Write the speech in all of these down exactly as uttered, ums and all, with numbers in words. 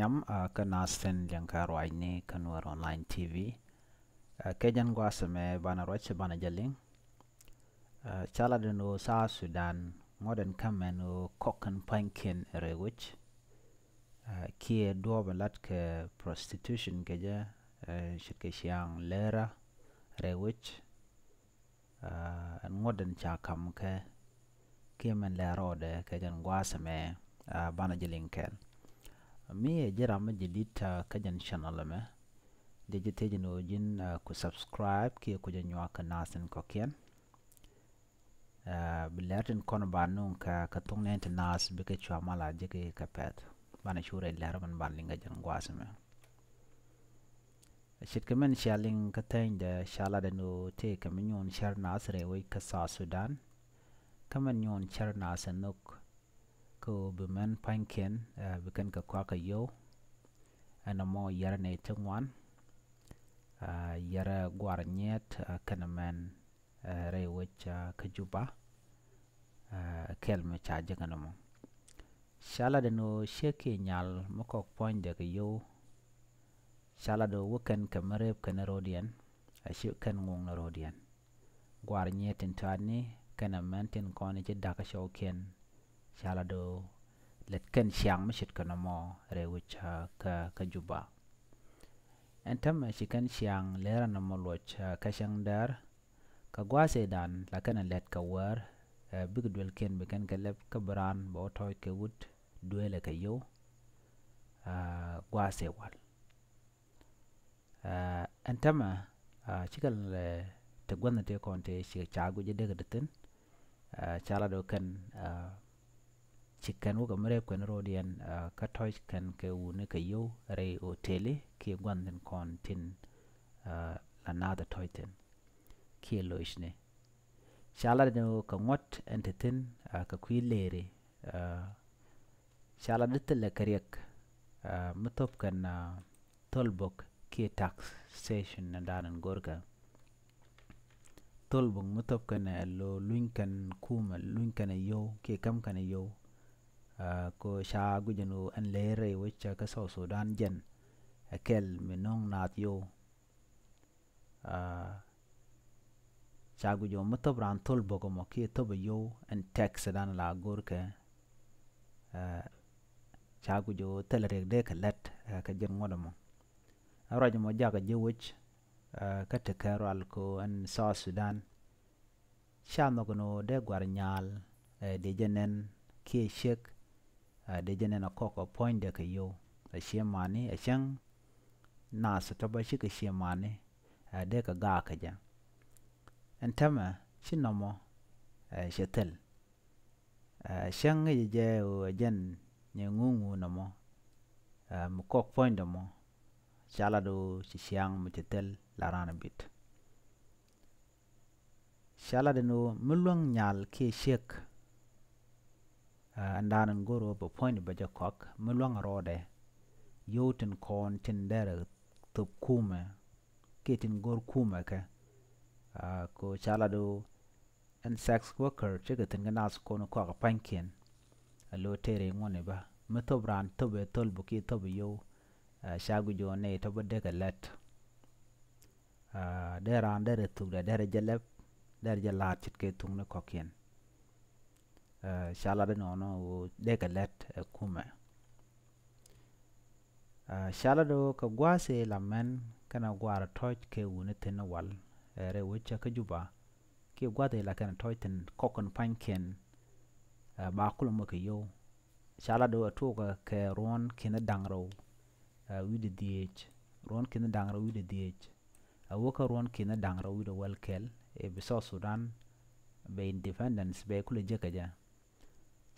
Kä nath tin liŋ kä ruacni kä Nuer Online T V. Kɛ jɛn gua̱a̱th ɛmɛ banɛ ruac banɛ jɛ liŋ. Ca lat ɛn ɣöö South Sudan ŋuɔ̱t ɛn kä mɛn ɣöö kɔk kɛn pa̱nykiɛn rɛy wec. Kiɛ duɔ̱ɔ̱p in lat kɛ prostitution kɛ jɛ, ce̱tkɛ ciaŋ lɛrä rɛy wec. Ɛn ŋuɔ̱t in ca ka̱m kɛ kiɛ mɛn lɛ rɔɔdɛ kɛ jɛn gua̱a̱th ɛmɛ. Banɛ jɛ liŋ kɛɛl. Mi ɛ ji̱ ram mi jɛ di̱t kä jɛn channel ɛmɛ, dee jɛ thiec ni ɣöö ji̱n ku subscribe kiɛ ku jɛ nyuak kɛ nath tin kɔ̱kiɛn. Bi lɛr tin kɔn ba nuŋ kɛ kɛ thok nɛn ti nath bikɛ cua mal a jɛ kɛ kɛ pɛth. Banɛ cu rɛy lɛr mɛn ban liŋ kɛ jɛn gua̱a̱th ɛmɛ. Ce̱tkɛ mɛn cia liŋ kä thɛnydɛ ca lat ɛn ɣöö tëëkɛ mi nyuun cär nath rɛy wec kä South Sudan. Kä mɛn nyuun cär nath ɛ nhök kä ɣöö bi mɛn pa̱nykiɛn bi kɛn kɛ kuak kɛ yio̱w. Ɛn ɛmɔ yɛrɛ nɛy ti ŋuan, yɛrɛ gua̱r nyiet kɛnɛ mɛn rɛy wec kä Juba. Kɛl mi ca jek ɛn ɛmɔ ca lat ɛn ɣöö ciek kiɛ nyal mi kɔk puɔ̱nydɛ kɛ yio̱w. Ca lat ɣöö wä kɛn kɛ mi rep kɛn ro̱diɛn, a ci kɛn ŋuŋ ni ro̱diɛn. Gua̱r nyiet tin tɔatni kɛnɛ mɛn tin kɔn ci da̱k kä cɔwkiɛn. Ca lat ɣöö lät kɛn ciaŋ mi ce̱tkɛ nɔmɔ rɛy wec kä Juba. Ɛn tämɛ ci kɛn ciaŋ lɛrä nɔmɔ luɔc kä cäŋ däär. Kä gua̱a̱th ëëdan la kɛn ɛ lɛt kɛ wäär bikɛ duëlkiɛn bi kɛn kɛ lɛp kä bi raan bɛ wä tɔ̱ɔ̱c kɛ wut duëëlɛ kɛ yio̱w. Gua̱a̱th ëë wal. Ɛn tämɛ cikɛ lɛ ti gua̱nh ti kɔn ti ci ca guic dee kɛ ti thi̱n. Ca lat ɣöö kɛn ci kɛn wä kɛ mi rep kɛn ro̱diɛn kä tɔ̱ɔ̱c kɛn kɛ wuni kɛ yio̱w rɛy oteli kiɛ gua̱nh tin kɔn tin la naath ɛ tɔ̱ɔ̱c thi̱n kiɛ locni. Ca lat ni ɣöö kɛ ŋuɔ̱t ɛn ti thi̱n kɛ kui̱ lëëri. Ca lat di thilɛ kɛ riɛk mi thop kɛn thol bok kiɛ taxation ni da̱a̱n in go̱rkɛ. Thol bok mi thop kɛn ɛ lo luny kɛn kumɛ luny kɛn ɛ yio̱w kiɛ käm kɛn ɛ yio̱w. Ko ca guic ɛn ɣöö ɛn lëër rɛy wec kä South Sudan jɛn ɛ kɛl mi no̱o̱ŋ naath yio̱w. Ca guic ɣöö mi thop raan thol bok ɛmɔ kiɛ thop ɛ yio̱w ɛn tax dan la go̱rkɛ. Ca guic ɣöö thilɛ riɛk dee kɛ lät kɛ jɛn ŋuɔ̱t ɛmɔ. Ɛ ruac ɛmɔ jakä ji̱ wec kä tekɛ rual ko ɛn South Sudan. Ca nhɔk ni ɣöö dee gua̱r nyaal dee jɛ nɛn kiɛ ciek dee jɛ nɛn a kɔk a puɔ̱nydɛ kɛ yio̱w. A ciɛ mani a cäŋ nath tɔ̱ bä cikɛ ciɛ mani dee kɛ gaak kɛ jɛ. Ɛn tämɛ ci nɔmɔ cɛ thil. Cäŋ ŋäcɛ jɛ ɣöö ɛ jɛn nyɛ ŋuŋu nɔmɔ mi kɔk puɔ̱nydɛ mɔ. Ca lat ɣöö ci ciaŋ mi cɛ thil la raan a bit. Ca lat ɛn ɣöö mi luäŋ nyal kiɛ ciek. Ɛn daan ɛn go̱r ɣöö bɛ puɔ̱ny bɛ jɛ kɔak mi luäŋ rɔɔdɛ. Yio̱w tin kɔn tin derɛ thop kumɛ kiɛ tin go̱r kumɛ kɛ. Ko ca lat ɣöö ɛn sex worker cikɛ thi̱n kɛ nath kɔn kuak pa̱nykiɛn. A lo tëë rɛy ŋuɔ̱tni bä mi thop raan thop ɛ thol bä kiɛ thop ɛ yio̱w. Ca guic ɣöö nɛy tɔ̱ bä dee kɛ lät. Dee raan derɛ thuk dee derɛ jɛ lɛp derɛ jɛ la̱a̱t ce̱tkɛ thuk ni kɔ̱kiɛn. Ca lat inɔnɔ ɣöö dee kɛ lät ɛ kumɛ. Ca lat ɣöö kɛ gua̱a̱th ëë la mɛn kɛnɛ gua̱a̱r tɔ̱ɔ̱c kɛ wuni thi̱n wal rɛy wec kä Juba. Kiɛ gua̱a̱th ëë la kɛnɛ tɔ̱ɔ̱c thi̱n kɔk kɛn pa̱nykiɛn. Ba kulɛ mɔ kɛ yio̱w. Ca lat ɣöö a tuɔɔkä kɛ ruɔ̱n ki̱n da̱ŋ rɛw wi̱cdɛ dhieec. Ruɔ̱n ki̱n da̱ŋ rɛw wi̱cdɛ dhieec. A wä kä ruɔ̱n ki̱n da̱ŋ rɛw wi̱cdɛ wäl kɛl ëë bi South Sudan bɛ independence bɛ kulɛ jek kɛ jɛ.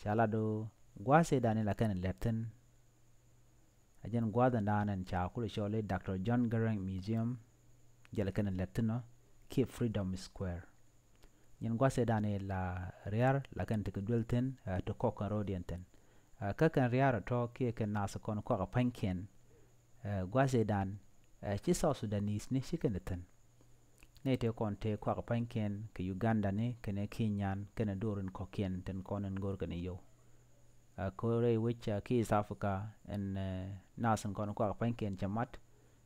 Ca lat ɣöö gua̱a̱th ëëdan in la kɛn lɛt thi̱n. A jɛn gua̱a̱th in da̱a̱n ɛn ca kulɛ cɔl i̱ Doctor John Garang Museum. Jɛ la kɛn lɛt thi̱n ɔ kiɛ Freedom Square. Jɛn gua̱a̱th ëëdan in la riar la kɛn ti kɛ duel thi̱n ti kɔk kɛn ro̱diɛn thi̱n. Kä kɛn riar ɛ tɔ̱ kiɛ kɛn nath kɔn kuak ɛ pa̱nykiɛn. Gua̱a̱th ëëdan ci South Sudanese ni ci kɛn thi̱n. Nɛy tëë kɔn tëë kuak pa̱nykiɛn kɛ Uganda ni kɛnɛ Kenyan kɛnɛ do̱r in kɔ̱kiɛn tin kɔn in go̱r kɛn yio̱w. Kä rɛy wec kä East Africa ɛn nath in kɔn kuak pa̱nykiɛn cɛ mat,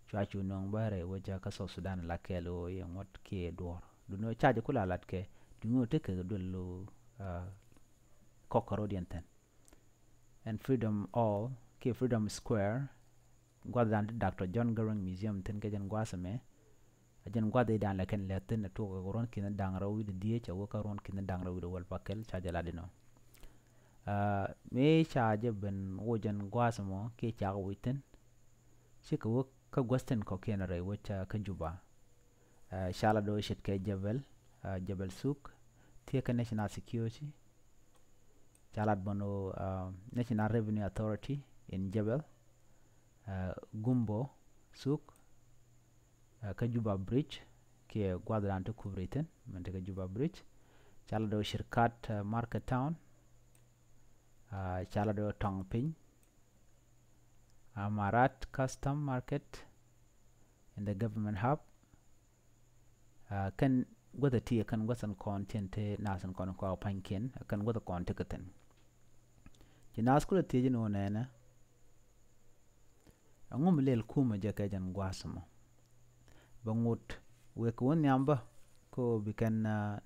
cua cu nööŋ bä rɛy wec kä South Sudan la kɛɛl ɣöö yɛ ŋuɔ̱t kiɛ duɔ̱ɔ̱r. Duundɛ ɣöö ca jɛ ku la lat kɛ, duundɛ ɣöö tekɛ duël ɣöö kɔk kärɔ̱diɛn thi̱n. Ɛn Freedom Hall kiɛ Freedom Square, gua̱thdan ti Doctor John Garang Museum thi̱n kɛ jɛn gua̱a̱th ɛmɛ. A jɛn gua̱th i̱ dan lɛ kɛn lɛ thi̱n ɛ tuɔk kɛ ruɔ̱n ki̱n da̱ŋ rɛw wi̱cdɛ dhieec a wä kä ruɔ̱n ki̱n da̱ŋ rɛw wi̱cdɛ wäl pa kɛl ca jɛ lat inɔ. Mëë ca jɛ ben wä jɛn gua̱a̱th ɛmɔ kiɛ cakɛ wi̱c thi̱n, cikɛ wä kä gua̱th thi̱n kɔ̱kiɛn rɛy wec kä Juba. Ca lat do̱ ce̱tkɛ Jebel, Jebel Suk, thiekɛ National Security. Ca lat bän ɣöö National Revenue Authority in Jebel, Gumbo Suk, kä Juba Bridge kiɛ gua̱thdan ti kubri thi̱n min ti kä Juba Bridge. Ca lat do̱ Shirkat Market Town. Ca lat do̱ Tɔŋ Piny, Amarat Custom Market in the Government Hub. Kɛn guäth a ti kɛn guäth in kɔn tin te nath in kɔn kɔak pa̱nykiɛn kɛn guäth a kɔn ti kä thi̱n. Ci nath kulɛ thiec in wä nɛnɛ, ɛŋu mi lɛl kumɛ jɛ kɛ jɛn gua̱a̱th mɔ? Bɛ ŋut wek kɛ wä nhiam bä ko bi kɛn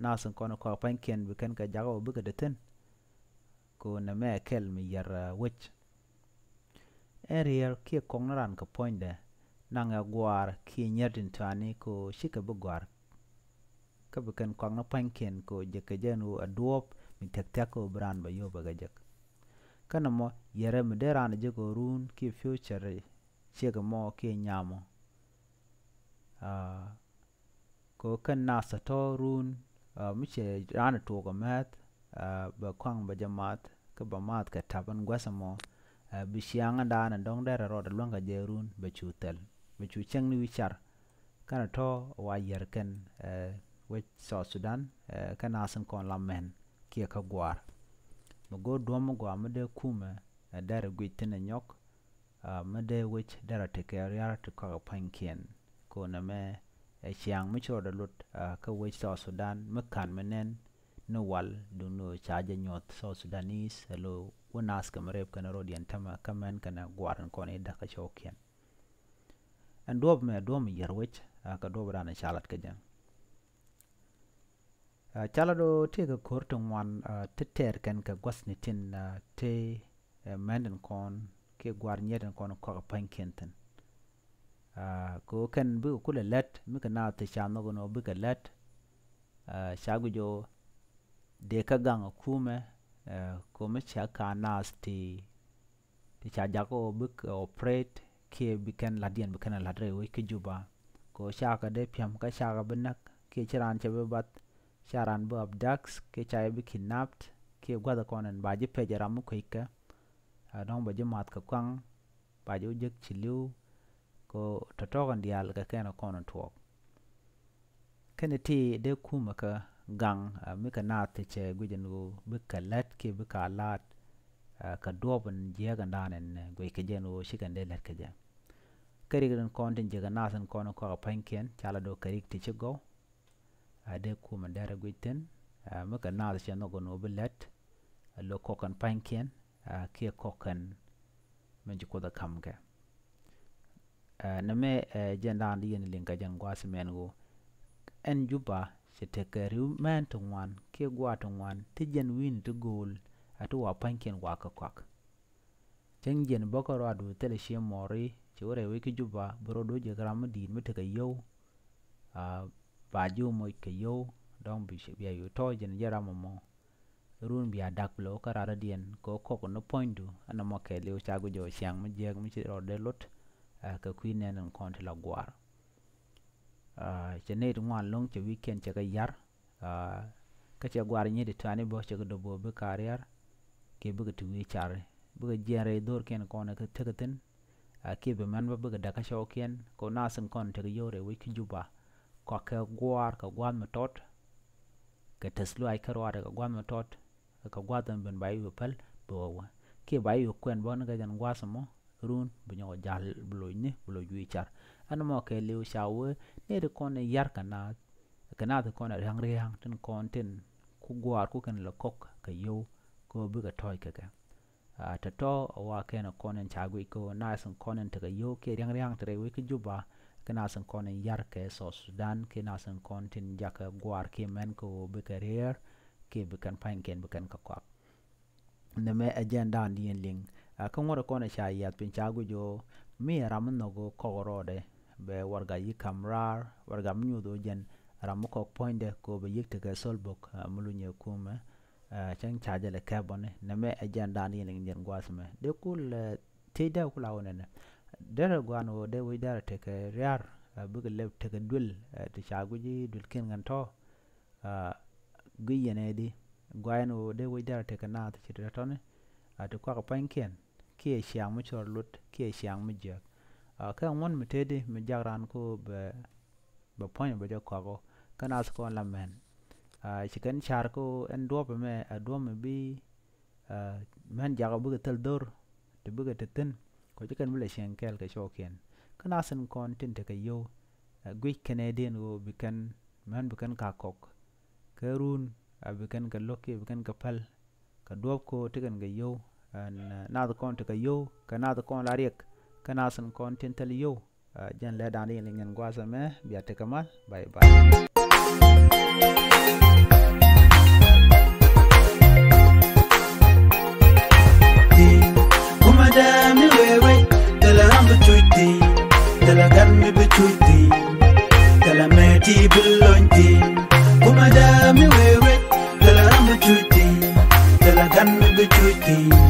nath in kɔn kɔak pa̱nykiɛn bi kɛn kɛ jakä wä bikɛ dee thi̱n. Ko nɛmɛ kɛl mi yɛr wec. Ɛn riɛr kiɛ kɔŋ ni ran kɛ puɔ̱nydɛ naŋ ɛ gua̱a̱r kiɛ nyier tin tɔani ko cikɛ bi gɔ̱a̱r. Kä bi kɛn kɔak ni pua̱nykiɛn ko jɛ kɛ jɛn ɣöö ɛ duɔ̱ɔ̱p mi thia̱k thia̱k ko bi raan bɛ yop ɛ kɛ jek. Kä nɔmɔ yɛrɛ mi dee raan ɛ jek ɣöö ruun kiɛ future ciek ɛmɔ kiɛ nyamɔ. Ko kɛn nath tɔ̱tɔ̱ ruun mi cɛ raan tuɔɔk ɛ mɛth bɛ kɔaŋ bɛ jɛ math kä bɛ math kɛ tap ɛn gua̱th ɛmɔ. Bi ciaŋ ɛn daanɛ dɔ̱ŋ dɛrɛ rɔɔdɛ luäŋ kɛ jɛ ruun bɛ cu thɛl bɛ cu cieŋ ni wi̱i̱ car. Kɛn tɔ̱ wa yɛr kɛn wec South Sudan kɛn nath in kɔn la mɛn kiɛ kä gua̱a̱r. Mi go̱o̱r duɔ̱m mi gɔaa mi dee kumɛ dɛrɛ guic thi̱n ɛ nyɔk. Mi dee wec derɛ tekɛ riar ti kɔakɛ pa̱nykiɛn. Ko nɛmɛ ɛ ciaŋ mi ci rɔɔdɛ lot kä wec South Sudan mi ka̱n mi nɛn ni wal duŋni ɣöö ca jɛ nyuɔ̱th South Sudanese ɛ lo̱ wä nath kɛ mi rep kɛn rɔɔdiɛn tämɛ kä mɛn kɛn gua̱a̱r in kɔn i̱ da̱k kä cɔwkiɛn. Ɛn duɔ̱ɔ̱p mɛ duɔ̱ɔ̱p mi yɛr wec kɛ duɔ̱ɔ̱p raan in ca lat kɛ jɛ. Ca lat do̱ tëëkɛ ko̱r ti ŋuan ti tɛɛr kɛn kɛ gua̱thni tin ti mɛn tin kɔn kiɛ gua̱r nyier tin kɔn kɔakɛ pa̱nykiɛn thi̱n. Ko kɛn bikɛ kulɛ lät mi kɛ naath ti ca nhɔk ni ɣöö bikɛ lät. Ca guic ɣöö dee kä gaŋ ɛ kumɛ ko mi ca ka naath ti ti ca jakä ɣöö bikɛ operate kiɛ bi kɛn la̱tdiɛn bi kɛn la̱t rɛy wec kä Juba. Kɛ ɣöö cakɛ dee pi̱em kä cakɛ bi näk kiɛ ci raan cɛ bi bath. Ca raan bi abduct kiɛ ca jɛ bi kidnapped kiɛ gua̱th kɔn ɛn ba ji̱ pɛc ɛ ram mi kueckɛ. Ɛ dɔ̱ŋ ba ji̱ math kɛ kuaŋ ba ji̱ wä jek ci li̱w. Kɛ ɣöö tɔ̱tɔ̱ kɛn diaal kɛ kɛn kɔn tuɔɔk. Kɛn ti dee kumɛ kä gaŋ mi kɛ naath ti cɛ guic ɛn ɣöö bikɛ lät kiɛ bikɛ la̱t kɛ duɔ̱ɔ̱p in jiääk ɛn da̱a̱n ɛn guic kɛ jɛ ɛn ɣöö ci kɛn dee lät kɛ jɛ. Kɛ rik in kɔn tin jiäk ɛ naath in kɔn kɔakɛ pa̱nykiɛn ca la do̱ kɛ rik ti ci gɔw. A dee kumɛ derɛ guic thi̱n mi kɛ naath cɛ nhɔk ɛn ɣöö bi lät. A lo̱ kɔk kɛn pa̱nykiɛn kiɛ kɔk kɛn min ci Kuoth ɛ ka̱m kɛ. Nɛmɛ ɛ jɛn da̱a̱n di yɛn liŋ kɛ jɛn gua̱a̱th mɛn ɣöö ɛn Juba cɛ tekɛ ri̱w mɛn ti ŋuan kiɛ gua̱a̱th ti ŋuan ti jɛn wi̱n ti go̱o̱l. Ɛ ti wa pa̱nykiɛn wa kä kɔak. Cäŋ jiɛn bä kä ruaadu thilɛ cië mɔri ci wä rɛy wec kä Juba bi rɔ do̱c jɛ kä ram mi di̱i̱t mi tekɛ yio̱w. Ba ji̱ wä moc kɛ yio̱w dɔ̱ŋ bi bia yio̱w tɔ̱ jɛn jɛ ram ɛmɔ. Run bia dak bi lo̱k kä rat rɔ̱diɛn kɛ ɣöö kɔk ni puɔ̱nydu ɛn ɛmɔ kɛɛliw ca guic ɣöö ciaŋ mi jiääk mi ci rɔɔdɛ lot. Kɛ kui̱ nɛn in kɔn ti la gua̱a̱r. Cɛ nɛy ti ŋuan lo̱ŋ cɛ wi̱i̱kiɛn cɛ kɛ ya̱r. Kä cɛ gua̱a̱r nyiet ti tuani bä cɛ kɛ dop bä bikɛ riar. Kiɛ bikɛ ti wi̱i̱ car bikɛ jiɛn rɛy dho̱rkiɛn kɔn kɛ tekɛ thi̱n. Kiɛ bi mɛn bä bikɛ dak kä cɔwkiɛn kɛ ɣöö nath in kɔn tekɛ yio̱w rɛy wec kä Juba. Kɔakɛ gua̱a̱r kɛ gua̱a̱th mi tɔt. Kɛ tɛth luaac kä ruaadɛ kɛ gua̱a̱th mi tɔt. Kɛ gua̱a̱th ɛn ben ba i̱ wi̱i̱ päl bi wä wä kiɛ ba i̱ wi̱i̱ kuɛn bä ni kɛ jɛn gua̱a̱th ɛmɔ. Run bi nyɔk jal bi loc ni bi loc wi̱i̱ car. Ɛn ɛmɔ kɛɛliw ca wee ni ti kɔn i̱ ya̱r kɛ naath. Kɛ naath kɔn i̱ ria̱ŋ ria̱ŋ tin kɔn tin ku gua̱a̱r ku kɛn lɛ kɔk kɛ yio̱w. Kɛ ɣöö bikɛ tɔ̱ɔ̱c kɛ kɛ. Tɔ̱tɔ̱ a wa kɛn kɔn in ca guic kɛ ɣöö nath in kɔn in tekɛ yio̱w kiɛ ria̱ŋ ria̱ŋ ti rɛy wec kä Juba, kɛ nath in kɔn in yar kɛ South Sudan, kɛ nath in kɔn tin jakä gua̱a̱r kiɛ mɛn kɛ ɣöö bikɛ riɛɛr kiɛ bikɛn pa̱nykiɛn bikɛn kɛ kɔak. Nɛmɛ ɛ jɛn da̱a̱n diɛn liŋ. Kä ŋuɔ̱t kɔn ca yiath piny ca guic ɣöö mi ram mi nhɔk ɣöö kɔk rɔɔdɛ, bɛ warɛga yi̱k ka̱m raar, warɛga mi nyuuth ɣöö jɛn ram mi kɔk puɔ̱nydɛ kɛ ɣöö bɛ yi̱k tekɛ thol bok mi lunyɛ kumɛ. Cäŋ ca jɛ lɛ kɛp bɔni. Nɛmɛ ɛ jɛn da̱a̱n diɛn liŋ jɛn gua̱a̱th mɛ dee kul. Tiecdä kula wä nɛnɛ, derɛ gua̱a̱n ɣöö dee wec derɛ tekɛ ria̱r, bikɛ lɛp tekɛ duël ti ca guic i̱ duël kiɛn ŋän tɔ̱. Guic yɛn ɛ di gua̱a̱n ɣöö dee wec derɛ tekɛ naath ci tɔ̱tɔ̱ni, ti kuak pa̱nykiɛn kiɛ ciaŋ mi cɔr luɔt kiɛ ciaŋ mi jiäk. Kɛ ŋuɔ̱n mi tëëdi mi jak raan ko bɛ bɛ puɔ̱ny bɛ jɛ kɔak ɣöö kä nath kɔn la mɛn. Ci kɛn car kä ɛn duɔ̱ɔ̱p ɛmɛ ɛ duɔ̱ɔ̱p mi bi mɛn jakä bikɛ thil dho̱r ti bikɛ te thi̱n. Kɔ ci kɛn bi lɛ cieŋ kɛɛl kɛ cɔɔkiɛn. Kä nath in kɔn tin tekɛ yio̱w, guic kɛn ɛ diɛn ɣöö bi kɛn mɛn bi kɛn ka kɔk kɛ run, a bi kɛn kɛ lo̱k kiɛ bi kɛn kɛ päl kɛ duɔ̱ɔ̱p ko ti kɛn kɛ yio̱w. Ɛn nath kɔn tekɛ yio̱w kɛ nath kɔn la riɛk, kä nath in kɔn tin thil yio̱w. Jɛn lɛ da̱a̱n di yɛn liŋ yɛn gua̱a̱th ɛmɛ bia tekɛ mal. Bye bye. Kumɛ dee mi wee wec thilɛ ram bi cuc thi̱n, thilɛ gan mi bi cuc thi̱n, thilɛ mɛ ti bi lony thi̱n. Kumɛ dee mi wee wec thilɛ ram bi cuc thi̱n, thilɛ gan mi bi cuc thi̱n.